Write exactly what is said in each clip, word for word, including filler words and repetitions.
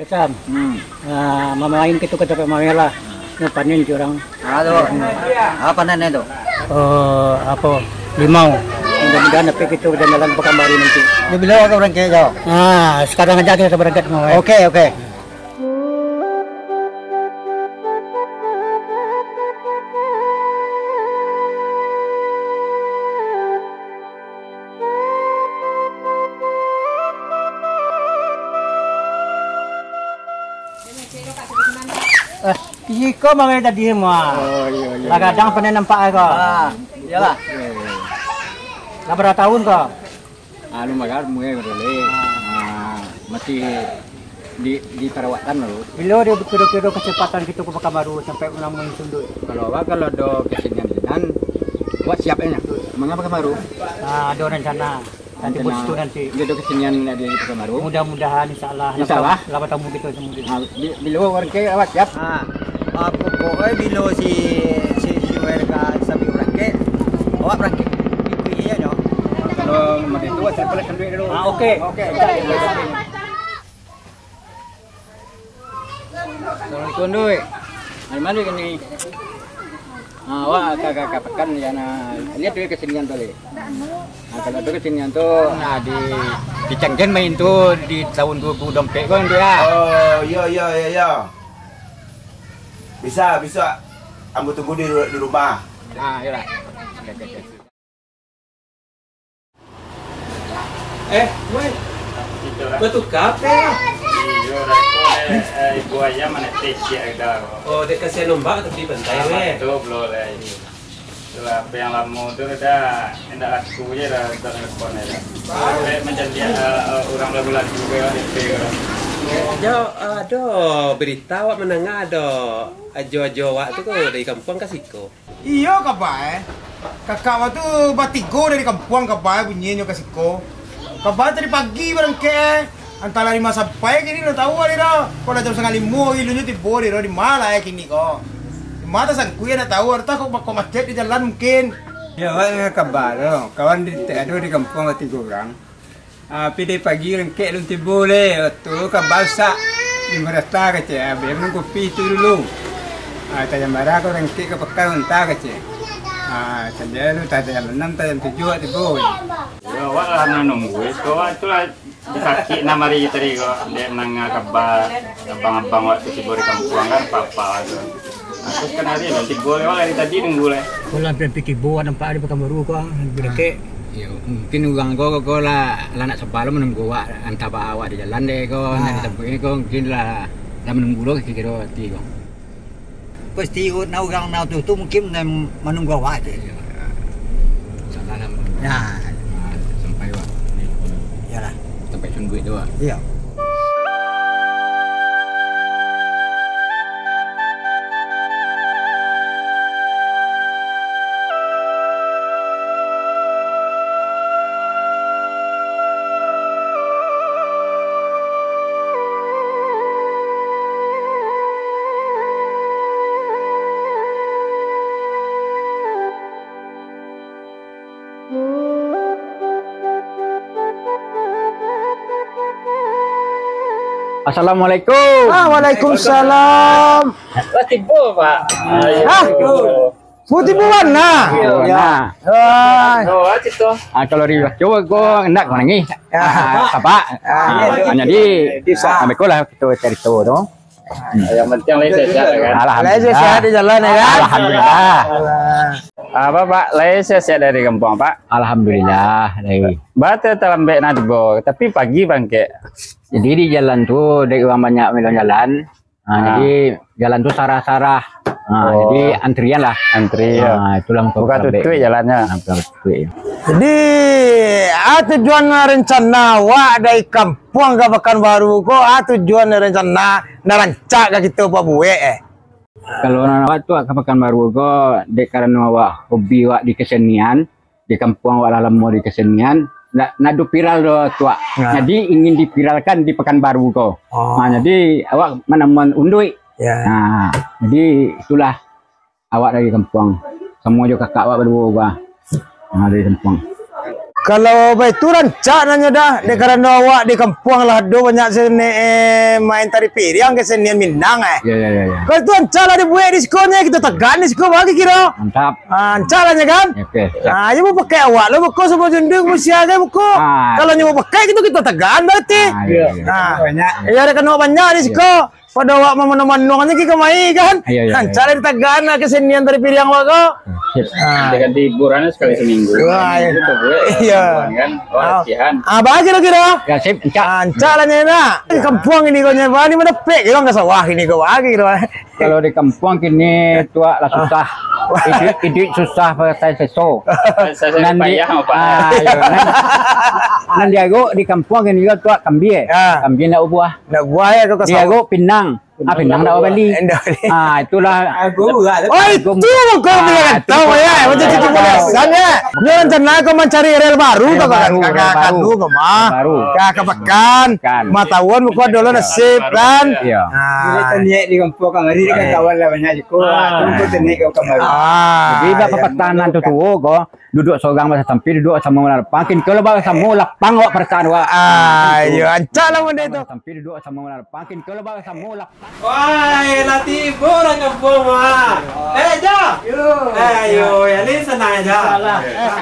Kam. Hmm. Ah, mamain kito ka tampek mamain lah. Nyo panen jo urang. Ah, tu. Ah, panen tu. Oh, apo? Limau. Mudah-mudahan dapek kito jalan-jalan Pakanbaru nanti. Di bilo ka barangkek ko? Ah, sekarang aja kita berangkat mau, eh. Oke, oke. Eh, iko mangga tadi mah. Oh, iyo, iyo. Lah gadang pandai nampak ko. Ah, iyolah. Lah bara taun ko? Anu, magar mulai barulih. Ah, masih di, ditarawakkan lo. Bilo di kiro-kiro kacepatan kito ka Pakanbaru sampai menamun sunduik? Kalau awak, kalau ado kesenian sinan, buat siap aja. Mangga Pakanbaru? Ah, ado rencana. Nanti bos tu nanti. Dia ada kesenian di Pekanbaru. Mudah-mudahan, insyaallah. Insyaallah. Lah batamu kita semua. Ah, bi-, bilo urang ke awak siap? Ah, ah, pokoknya bilo si, si, si Wer ka sampai urang ke, awak urang ke. Ikut iya nyo. Kalau macam tu, saya boleh sendiri dulu. Ah, oke. Oke. Assalamualaikum, Doi. Dari mana kini? Ah, awak ka, ka, ka pakan, ya, nah. Lihat dulu kesenian tu, Doi. Nah, kalau tu kesenian tu, nah, di, di Canggen main tu di tahun dua ribu dompet kan, Doi, ya? Oh, iya, iya, iya, iya. Bisa, bisa. Ambo tunggu di, di rumah. Ah, iyalah. Oke, oke, oke. Eh, Boy. Itulah. Batukar apo? Iyo, lah, ko, eh, eh, ibu ayam mana tecek dah. Oh, dek kasihan ombak tapi pantai, ah, weh. Betul, bro, lah. Itulah, H P yang lamo tu dah, indak laku je dah, tak telepon je dah. Sampai macam dia, eh, eh, urang lagu-lagu ke, H P ke. Jo, ado berita awak mandanga ado ajo-ajo awak tu ko dari kampuang ka siko. Iyo, kaba e. Kakak awak tu batigo dari kampuang, kaba e bunyinyo ka siko. Kaba e tadi pagi barangkek e. Antah lah di ma sampai kini, ndak tahu ado doh. Kok lah jam satangah limo pagi lunyo tibo ado doh, di ma lah e kini ko. Di ma tasangkuik ndak tahu, antah kok, kok macet di jalan mungkin. Iyo, awak danga kaba tu. Kawan di, ado di kampuang batigo urang. Ah, tapi dari pagi rengkek alun tibo lai. Waktu tu kaba e rusak di Merata kecek. Abih minum kopi tu dulu. Ah, tajam bara ko rengkek ka pakan unta kecek. Ah, sajo tu tajam anam, tajam tujuah tibo. Yo, awak lah manunggu. Itu, awak tu lah sakik enam hari tadi ko. Dek mandanga kaba abang-abang waktu tibo di kampuang kan, papa tu. Aku kan hari lah tibo lewat dari tadi nunggu lah. Ko lah hampir tibo awak nampak di Pekanbaru ko, ah, hampir dakek. Iyo, mungkin urang ko, ko lah, lah nak sabalun manunggu awak, antah ba awak di jalan deh ko, ah, nak disabuik ko, mungkin lah, lah manunggu lo kiro-kiro ati ko. Pasti nak urang nak tu, tu mungkin nan manunggu awak tu. Iyo, yo. Salah lah manunggu. Yo. Ah, sampai awak. Iyolah. Sampai sunduik tu awak. Iyo. Assalamualaikum. Ah, waalaikumsalam. Lah tibo, Pak. Hah? Putih buana. Iyo. Buana. Ah. Oh, ah, situ. Ah, kalau di Baco ko ndak manangih. Ah, apa? Ah, jadi, ah, beko lah kito carito tu. Yang penting lai sehat, kan? Alhamdulillah. Lai sehat di jalan, ya, kan? Alhamdulillah. Apa, Pak? Lai sehat dari kampuang, Pak? Alhamdulillah, dari. Baa talambek nak tibo, tapi pagi barangkek. Jadi di jalan tu, dek urang banyak main jalan. Ah, ah, jadi jalan tu sarah-sarah. Ah, oh, jadi antrian lah. Antri, yo. Ah, itulah mangko buka lambek. Tutuik jalannyo. Ah, buka tutuik, yo. Jadi, ah, tujuan rencana awak dari kampuang ka Pakanbaru ko, ah, tujuan rencana nan rancak ka kito pabuek, eh. Kalau nan awak tu ka Pakanbaru ko, dek karano awak hobi awak di kesenian, di kampuang awak lah lamo di kesenian, nak, nak ado viral do tu, Wak. Ya. Jadi ingin diviralkan di Pakanbaru ko. Oh. Nah, jadi awak manamuan unduik. Ya. Nah, jadi itulah awak dari kampuang. Samo jo kakak awak baduo ko. Nah, dari kampuang. Kalau baitu rancak nanyo dah, dek karano awak di kampuang lah ado banyak seni, eh, main tari piriang, kesenian Minang, eh. Ya, ya, ya, ya. Kalau itu rancak lah dibuek di siko nyo, kito tagan di siko bagi kiro. Mantap. Ah, rancak lah nyo kan? Oke, siap. Ah, iyo bapakai awak lo, beko samo jundu, musia kan beko. Ah. Kalau nyo bapakai kito, kito tagan berarti. Ah, iya, iya. Ah. Banyak. Iyo, ado kano banyak di siko. Pado awak mamanang-manang aja ka kamari kan. Iya, iya, iya. Rancak lah ditagan lah kesenian tari piriang awak ko. Sip. Ah. Kita ganti hiburannya sekali seminggu. Wah, iya. Gitu, Bu, ya. Iya. Hiburan kan. Oh, ah, latihan. Ah, bagi lo kiro. Ya, sip, rancak. Ah, rancak lah nyo nak. Di kampuang ini ko nyo, bani madapek kiro ka sawah ini ko, bagi kiro. Kalau di kampuang kini tuak lah susah. Iduik, iduik susah pakai seso. Seso nan di, payah, Pak. Ah, iya, nan, nan diagok di kampuang kini juga tuak kambie. Ah. Kambie ndak buah. Ndak buah ya, kau kasih. Diagok pinang. Ah, pinang ndak bali. Ndak bali. Ah, itulah. Agok berat. Oh, itu mungkin. Ah, pinang itu tahu ya, macam itu pun asal ya. Nyo rencana kau mancari rel baru, rel kau baru, kan? Rel baru. Kau mah. Rel baru. Ka, ka pekan. Kan. Mah tahuan muka dulu nasib kan. Iya. Ah. Bila taniak di kampuang kamari ni kan kawan lah banyak juga. Ah. Tunggu taniak kau kamari. Ah, jadi, bapa iya, patanan tu tuo ko, duduak sorang basa tampi, duduak samo malapang. Kin kalau basamo lapang awak parasaan awak. Ah, iyo, rancak lah benda itu. Tampi duduak samo malapang. Kin kalau basamo lapang. Wah, lah tibo urang kampuang, wah. Eh, Jo. Yo. Eh, ayo, ya, ni sanang aja.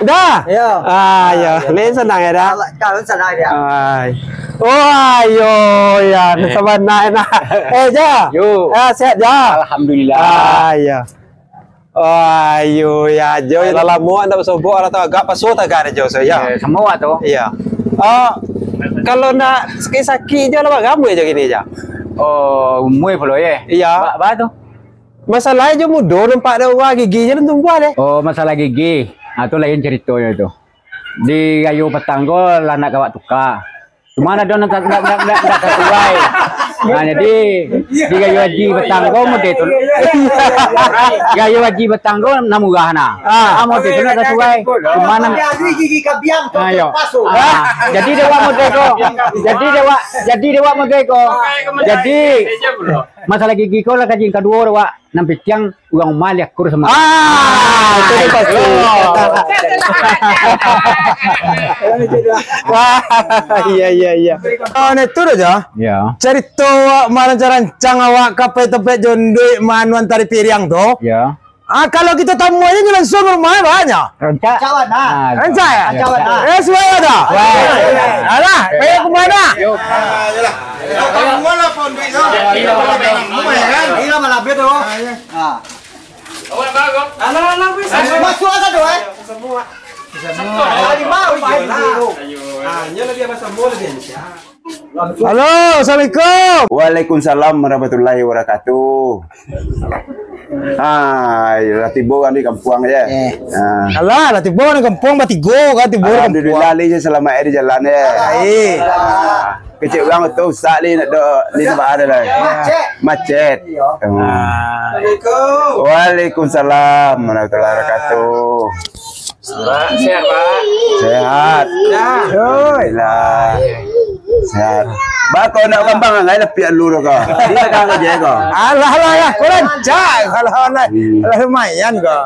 Dah? Yo. Ah, yo. Ni sanang ya, dah? Kalau sanang ya. Ai. Oh, ayo, ya, sabana, nah. Eh, Jo. Yo. Ah, sehat, Jo? Alhamdulillah. Ah, iya. Oh, ayo, ya, Jo. Lah lamo ndak basobok, lah tu agak paso tagak Jo, so, ya. Eh, samo awak tu. Iya. Oh, kalau ndak sakik-sakik Jo, lah baramo Jo kini, Jo? Oh, umua pulo, ye? Iya. Ba, ba tu? Masalah Jo mudo nampak dek urang, gigi Jo lah tumbuah deh. Oh, masalah gigi. Ah, tu lain caritonyo tu. Di gayo patang ko lah nak awak tuka. Cuman ado nan tak, tak, tak, tak, tak sasuai. Nah, jadi, di gayo haji patang ko model tu. Gayo haji patang ko nan murah nah. Ah. Ah, model tu nak sasuai. Cuman nan, ah, yo. Ah, jadi dek awak model ko. Jadi dek awak, jadi dek awak model ko. Jadi, masalah gigi ko lah kaji kaduo dek awak. Nan pitiang urang umah liak kurus sama. Ah, itu dia pasti. Wah, iya, iya, iya. Oh, nah, itu dah, Jo. Iya. Carito awak marancang-rancang awak ka pai tampek jonduik manuan tari piriang tu. Iya. Ah, kalau kita tamu aja ni langsung ke rumah banyak. Rancak. Rancak, Wan, ah. Ah, rancak ya? Rancak, Wan, ah. Eh, suai ada? Suai. Alah, kayak kemana? Yo. Ah, iyalah. Tamu lah pun duit tu. Iya, iya. Rumah ya kan? Iya, malah bet tu. Ah, iya. Ah. Alah, alah, wis. Masuk aja tu, eh. Semua. Semua. Ah, di bawah, di bawah. Ayo. Ah, ini lagi apa semua lagi, ya? Halo, assalamualaikum. Waalaikumsalam warahmatullahi wabarakatuh. Ah, lah tibo kan di kampuang je. Eh. Ah. Alah, lah tibo di kampuang, batigo kan tibo di kampuang. Alhamdulillah, lai je selamat di jalan je. Baik. Ah, kecek urang tu usak lai nak dok di tempat ada lah. Macet. Macet. Iya. Hmm. Ah. Assalamualaikum. Waalaikumsalam warahmatullahi wabarakatuh. Pak, sehat, Pak? Sehat. Dah. Alhamdulillah. Sehat. Ba, kau nak kambang, ngai lah piak lu tu kau. Dia kan kau je kau. Alah, alah, alah. Kau rancak. Alah, alah. Hmm. Alah, lumayan kau.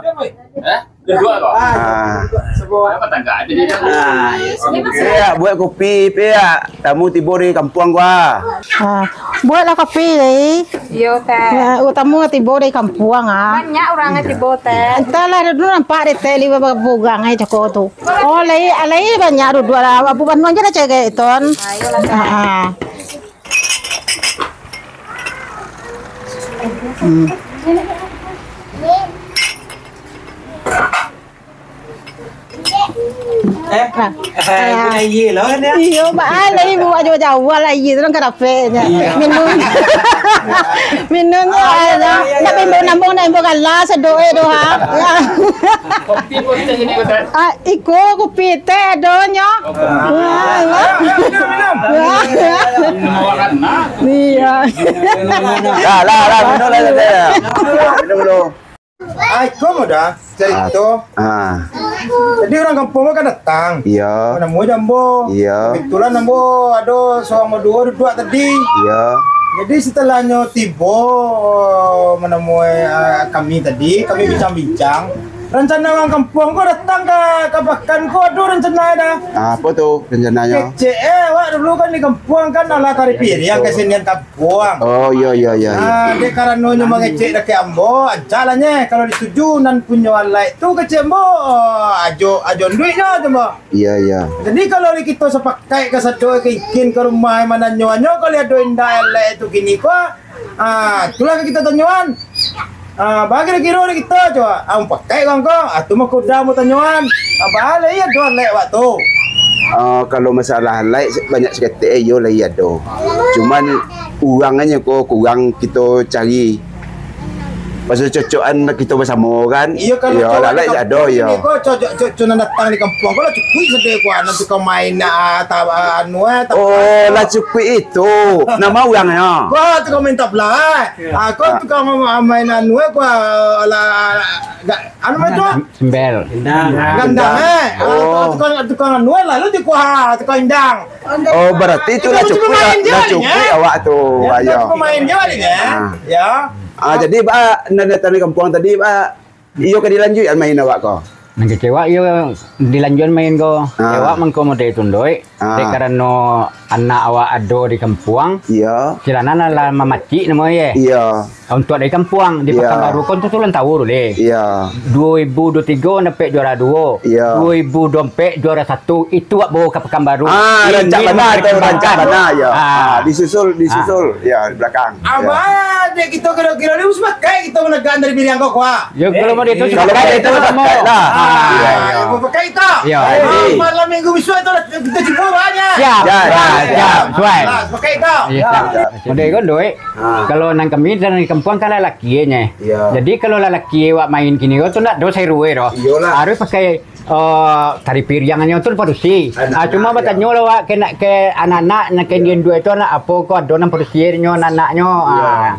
Eh? Kedua kau? Ah. Apa tangga aja dia? Ah, ya, sini. Piak, buek kopi, piak. Tamu tibo di kampuang gua. Ah, bueklah kopi, Lei. Iyo, Teh. Ya, tamu tibo dari kampuang, ah. Banyak urang tibo, Teh. Antahlah, dulu nampak dek Teh, lai babugang ai cako tu. Oh, lai, lai banyak duduak lah. Abu Banu aja lah cegek, Ton. Ayolah, Teh. Ah, ah. Hmm. Eh, ah, eh, ah. Iyo, ba, ah, lai buek jauah-jauah lai, iyo, tu kan ka dapeknyo. Iyo. Minum. Minum tu, ah, ah, iyo, iyo, nak iyo. Imbau nambung, nak imbau galas, doa, doa. Kopi pun teh ini, Ustaz. Ah, iko kopi teh adonyo. Kopi. Wah, wah. Minum, minum, minum. Wah. Minum awak kan, nah. Iyo. Lah, lah, lah, minum lah, lah, lah. Minum dulu. Ah, iko mah dah carito. Ah. Jadi urang kampuang kan datang. Iyo. Manamui ambo. Iyo. Kebetulan ambo ado surang baduo duduak tadi. Iyo. Jadi satelahnyo tibo manamui, ah, kami tadi, kami bincang-bincang. Rancana urang kampuang ko datang ka, ka pakan ko, ado rancana dah. Ah, apo tu rancananyo? Kecek, eh, awak dulu kan di kampuang kan alah tari piriang, kesenian kampuang. Oh, iyo, iyo, iyo, iyo. Ah, dek karanonyo mangecek dakek ambo, ancak lah nyeh, kalau dituju nan punyo alaik tu kecek ambo, oh, ajo, ajo duitnyo tu, ambo. Iyo, iyo. Jadi kalau di kito sapakaik kasado ka ingkin ka rumah mananyo-anyo, kalau ado indak alaik tu kini ko, ah, itulah ka kito tanyoan. Ah, baa kiro-kiro di kito, cubo. Ah, mupakaik urang ko. Ah, tu mah kuda mau tanyoan. Ah, baa lai ado alaik awak tu? Ah, kalau masalah alaik, banyak saketek, eh, iyo lai ado. Cuman, urang anyo ko kurang kito cari. Pasal cocokan kito basamo, kan? Iyo, kalau alaik ado, iyo. Ko cocok-cocok nan datang di kampuang ko lah cukuik sadonyo ko, nan tukang main, ah, ta-, anu, eh, ta-, Oh, lah cukuik itu. Nama urangnyo? Ko tukang main tabla, eh. Ah, ko tukang ma-, main anu, eh, ko, ah, lah, ga-, anu, main tu? Sembel. Gandang, eh. Ah, tukang, tukang anu, eh, lalu di ko, ah, tukang indang. Oh, berarti itu lah cukuik, lah cukuik awak tu. Ayo. Pemain dia ni, ya. Ah. Ya. Ah, jadi, Pak, nan datang di kampuang tadi, Pak, iyo ka dilanjuikan main awak ko? Nan kecewa iyo dilanjuikan main ko. Ah. Awak mangko model itu, Ndoi. Ah. Dek karano anak awak ado di kampuang. Iyo. Silanan lah mamacik namo ye. Iyo. Untuak dari kampuang, di Pakanbaru ko tu, tu lah tahu tu, leh. Iyo. Duo ribu duo tigo dapek juara duo. Iyo. Duo ribu duo ampek juara satu. Itu awak bawa ka Pakanbaru. Ah, rancak bana tu, rancak bana, iyo. Ah. Ah, disusul, disusul. Iyo, di belakang. Abah, dek kito kiro-kiro ni, usah pakai kito menegak dari piriang ko, kuah. Yo, kalau mau itu, kalau mau itu, pakai lah. Ah, iyo, iyo. Pakai itu. Iyo. Ah, malam minggu besok itu lah, kita jumpa banyak. Siap. Siap, siap. Suai. Ah, pakai itu. Iyo, siap. Model ko, Ndoi. Ah. Kalau nan kami dari kampuang kan lalaki nye. Iyo. Jadi kalau lalaki awak main kini ko tu ndak do seru doh. Iyolah. Harus pakai, eh, tari piriangnyo tu padusi. Ah, cuma batanyo lah awak ke nak ke anak-anak, nak ke induak itu anak apo ko ado nan padusinyo anak-anaknyo. Iyo. Ah.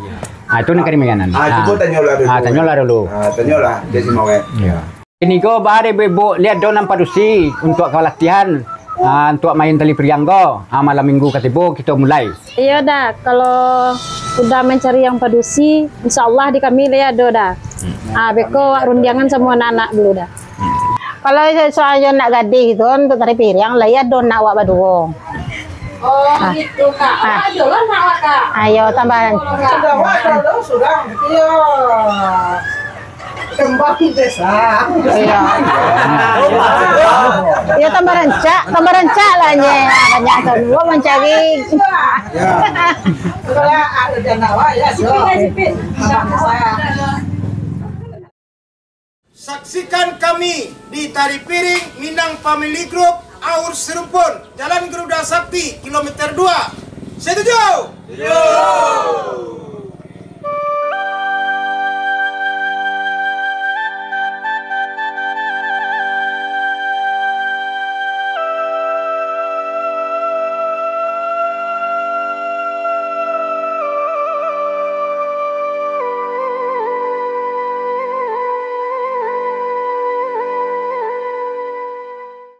Ah, itu nan kami inganan. Ah, cubo tanyolah dulu. Ah, tanyolah dulu. Ah, tanyolah, dia si Mawet. Iyo. Kini ko baa dek ibu-ibu, liek ado nan padusi untuak ka latihan, ah, untuak main tali piriang ko. Ah, malam minggu ka tibo kito mulai. Iyo dah, kalau sudah mancari yang padusi, insya Allah di kami lai ado dah. Ah, beko awak rundiangan samo anak-anak dulu dah. Kalau so-, soalnyo nak gadih tu, untuak tari piriang, lai ado nak awak baduo. Oh, gitu, Kak. Ah. Ayolah nak awak, Kak. Ayo, tambah. Sudah awak, sudah, sudah. Iyo. Kembang desa. Iyo. Iyo, tambah rancak, tambah rancak lah nye. Banyak tu, dua mancari. Ya. Kalau ada janawa, ya, so. Saksikan kami di Tari Piring Minang Family Group, Aur Serumpun, Jalan Garuda Sakti, kilometer dua. Setuju? Setuju.